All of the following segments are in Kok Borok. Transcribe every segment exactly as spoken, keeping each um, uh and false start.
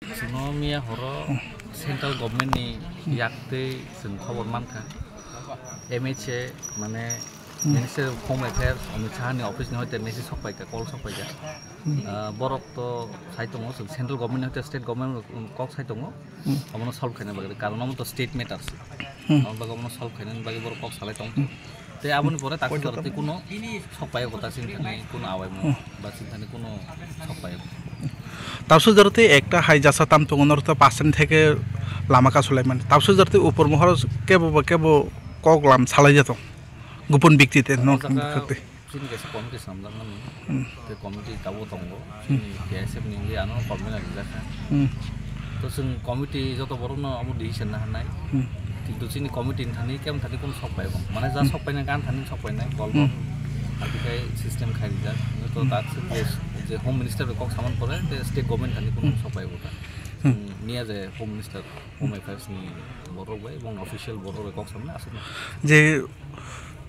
Chwngno miya horo central government ni yak tei chwng khobor mankha. M H A mane Minister of Home Affairs Amit Shah ni office ni hoite message sok paikha, call sok paikha. Ah, borok to sai tongo, chwng central government ni hoite state government kok sai tongo. Omono solve khaina bagwi, karon omo to state matters. Omo bagwi omono solve khaina bagwi borok kok salai tongo. Tei aboni pore taksa jora tei kuno sok paiyakgo ta chini thani kuno awaimo ba chini thani kuno sok paiyakgo. Tabsu jora tei ekta hai jasa tam tongo norok to pash tarik theke lama kasulai mani. Tabsu jora tei upor mohor kebo ba kebo kok lam salai jato. Gupon bikti te nok. Chini kaisa committee swnamjakmani. Tei committee tabuk tongo. Chini K S F ni wngwi ano complain rijak kha. To chwng committee joto borokno omo decision na hwnai. Kintu chini committee ni thani kebo thani kuno sok paiyakgo. Mane ja sok painai gan thani sok painai, call bom. Abikhai system khai rijak. To tak je, je Home Minister bai kok samani pore tei state government thani kuno sok paiyakgo ta. Chwng miya je Home Minister, Home Affairs ni borok bai, ebong official borok bai kok samani aswk no. Je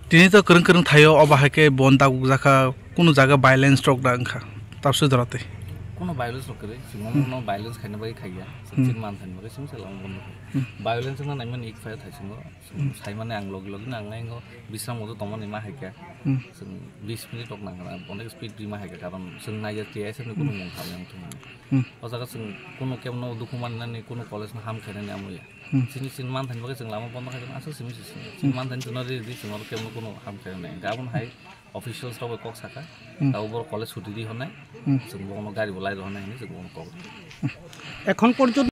tini to kwrwng kwrwng thaio, obo hai khe bon dagukjak kha, kunu jaga violence rok da wngkha, tabsu jora tei. Kuno violence rok kwrwi, chwng omo no violence khaina bagwi khaiya, chwng chini man thani bagwi chwng se lama bondo khai. Violence wngna naimani ik phai thai chwng o, chwng saimani ang logi logi no ang nai ngo bisram moto tongmani ma hai kha. Chwng bis minute rok nang kha, onek speed rima hai kha, karon chwng nai ya T S F ni kuno mung thang yang thung. O jaga chwng kuno kebo no dukhu mannani, kuno college no ham khainani amo ya. Chini, chini man thani bagwi chwng lama bondo khai tongo, aswk simi se simi. Chini man thani chwngno ri, ri chwng oro kebo no kuno ham khainani. Gabon hai officials rok bai kok sakha, tabuk borok college chuti ri hwnai, chwng bono gari bo lai rw hwnai hinwi chwng bono kok. Ekhon porjonto